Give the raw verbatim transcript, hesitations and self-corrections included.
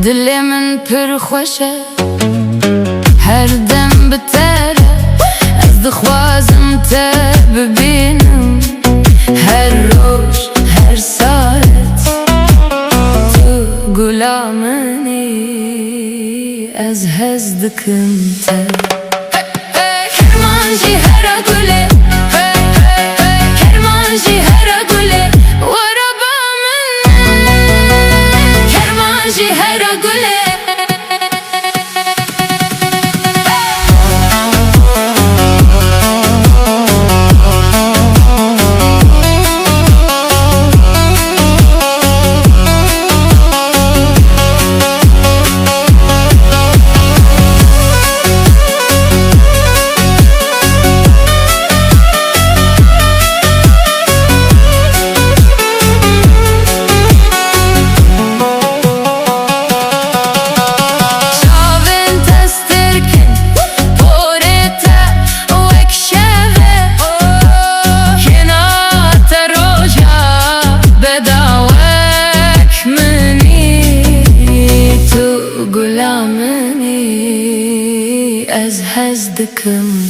Dilê min pir xweş e, her dem bi te re. Ez dixwazim te bibînim, her roj, her saet. Tu gula min î, ez hez dikim te. Kerman jî hera gul e, kerman jî hera gul e, were ba min e. Kerman jî hera gul e. Çavên te stirkin, porê te wek şev e. Kêna te roja beda wek min î, tu gula min î, ez hez dikim.